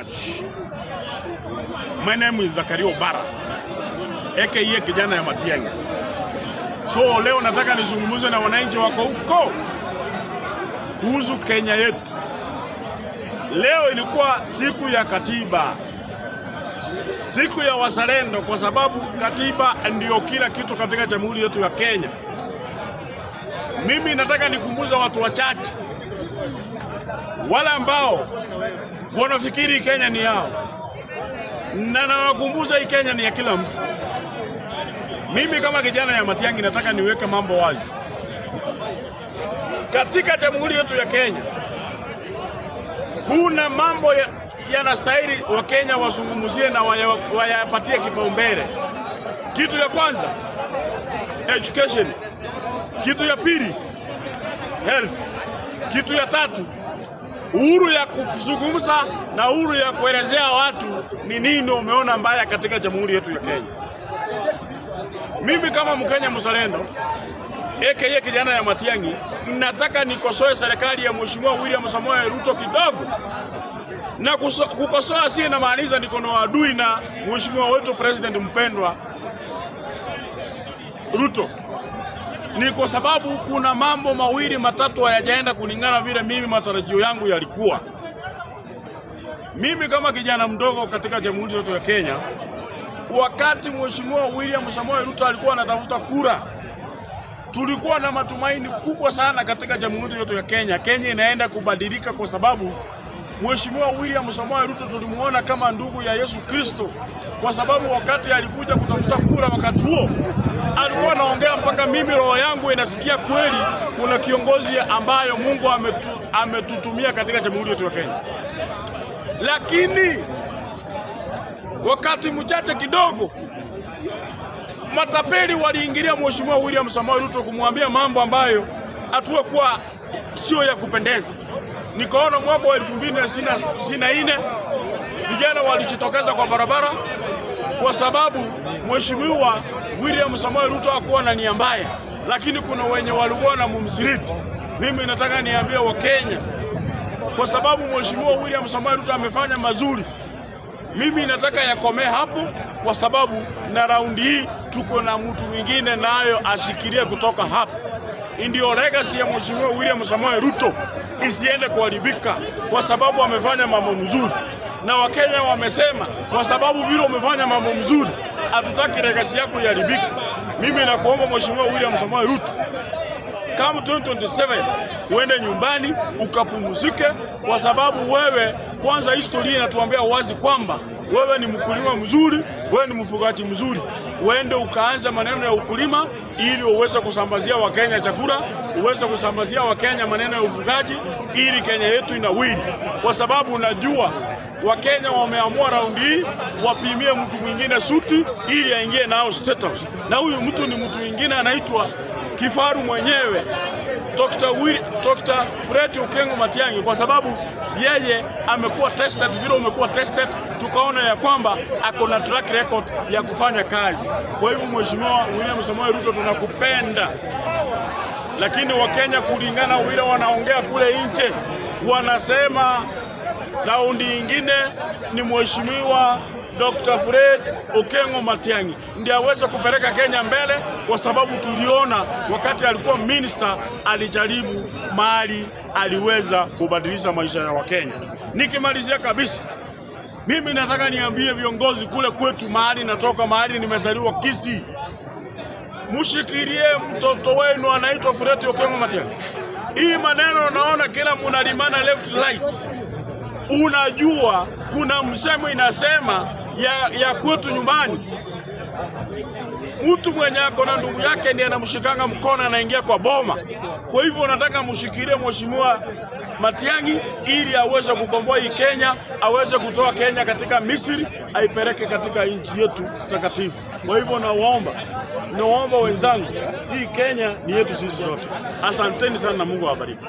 Much. My name is Zakaria Obara, aka kijana ya Matiang'i. So leo nataka nizungumze na wananchi wako huko kuhusu Kenya yetu. Leo ilikuwa siku ya katiba, siku ya wazalendo, kwa sababu katiba ndiyo kila kitu katika jamhuri yetu ya Kenya. Mimi nataka nikumbuze watu wachache, wale ambao wanafikiri Kenya ni yao, na nawakumbuza hii Kenya ni ya kila mtu. Mimi kama kijana ya Matiang'i nataka niweke mambo wazi. Katika jamhuri yetu ya Kenya kuna mambo yanastahili Wakenya wazungumzie na wayapatie kipaumbele. Kitu ya kwanza, education. Kitu ya pili, health. Kitu ya tatu, uhuru ya kuzungumza na uhuru ya kuelezea watu ni nini umeona mbaya katika jamhuri yetu ya Kenya. Mimi kama Mkenya mzalendo, aka kijana ya Matiang'i, nataka nikosoe serikali ya Mheshimiwa William Samoei Ruto kidogo. Na kukosoa si inamaanisha niko na adui na mheshimiwa wetu president mpendwa Ruto. Ni kwa sababu kuna mambo mawili matatu hayajaenda kulingana vile mimi matarajio yangu yalikuwa. Mimi kama kijana mdogo katika jamhuri yetu ya Kenya, wakati Mheshimiwa William Samoei Ruto alikuwa anatafuta kura, tulikuwa na matumaini kubwa sana katika jamhuri yetu ya Kenya. Kenya inaenda kubadilika kwa sababu Mheshimiwa William Samoei Ruto tulimuona kama ndugu ya Yesu Kristo, kwa sababu wakati alikuja kutafuta kura, wakati huo alikuwa anaongea mpaka mimi roho yangu inasikia kweli kuna kiongozi ambayo Mungu ametutumia katika jamhuri yetu ya Kenya. Lakini wakati mchache kidogo matapeli waliingilia Mheshimiwa William Samoei Ruto kumwambia mambo ambayo hatukuwa sio ya kupendeza. Nikaona mwaka wa 2024 vijana walijitokeza kwa barabara kwa sababu Mheshimiwa William Samoei Ruto hakuwa na nia mbaya, lakini kuna wenye walikuwa na mumsiriti. Mimi nataka niambie Wakenya, kwa sababu Mheshimiwa William Samoei Ruto amefanya mazuri, mimi nataka yakomee hapo, kwa sababu na raundi hii tuko na mtu mwingine nayo ashikilie kutoka hapo. Ndio legacy ya Mheshimiwa William Samoei Ruto isiende kuharibika, kwa sababu amefanya mambo mzuri, na Wakenya wamesema kwa sababu vile umefanya mambo mzuri, hatutaki legacy yako iharibike. Mimi nakuomba Mheshimiwa William Samoei Ruto, kama 2027 uende nyumbani ukapumzike, kwa sababu wewe kwanza, historia inatuambia wazi kwamba wewe ni mkulima mzuri, wewe ni mfugaji mzuri. Uende ukaanza maneno ya ukulima ili uweze kusambazia Wakenya chakula, uweze kusambazia Wakenya maneno ya ufugaji ili Kenya yetu inawiri, kwa sababu unajua Wakenya wameamua raundi hii wapimie mtu mwingine suti ili aingie nao State House, na huyu mtu ni mtu mwingine anaitwa kifaru mwenyewe Dr. Fred Okengo Matiang'i, kwa sababu yeye amekuwa tested vile umekuwa tested, tukaona ya kwamba ako na track record ya kufanya kazi. Kwa hivyo Mheshimiwa William Samoei Ruto, tunakupenda, lakini Wakenya kulingana vile wanaongea kule nje, wanasema raundi ingine ni Mheshimiwa Dr. Fred Okengo Matiang'i ndiye aweze kupeleka Kenya mbele, kwa sababu tuliona wakati alikuwa minister alijaribu mali, aliweza kubadilisha maisha ya Wakenya. Nikimalizia kabisa, mimi nataka niambie viongozi kule kwetu, mahali natoka, mahali nimezaliwa Kisii, mushikilie mtoto wenu anaitwa Fred Okengo Matiang'i. Hii maneno naona kila munalimana left right. Unajua kuna msemo inasema ya kwetu nyumbani, mtu mwenye ako na ndugu yake ndiye anamshikanga mkono anaingia kwa boma. Kwa hivyo nataka mshikilie Mheshimiwa Matiang'i ili aweze kukomboa hii Kenya, aweze kutoa Kenya katika Misri, aipeleke katika nchi yetu takatifu. Kwa hivyo nawaomba wenzangu, hii Kenya ni yetu sisi sote. Asanteni sana na Mungu awabariki.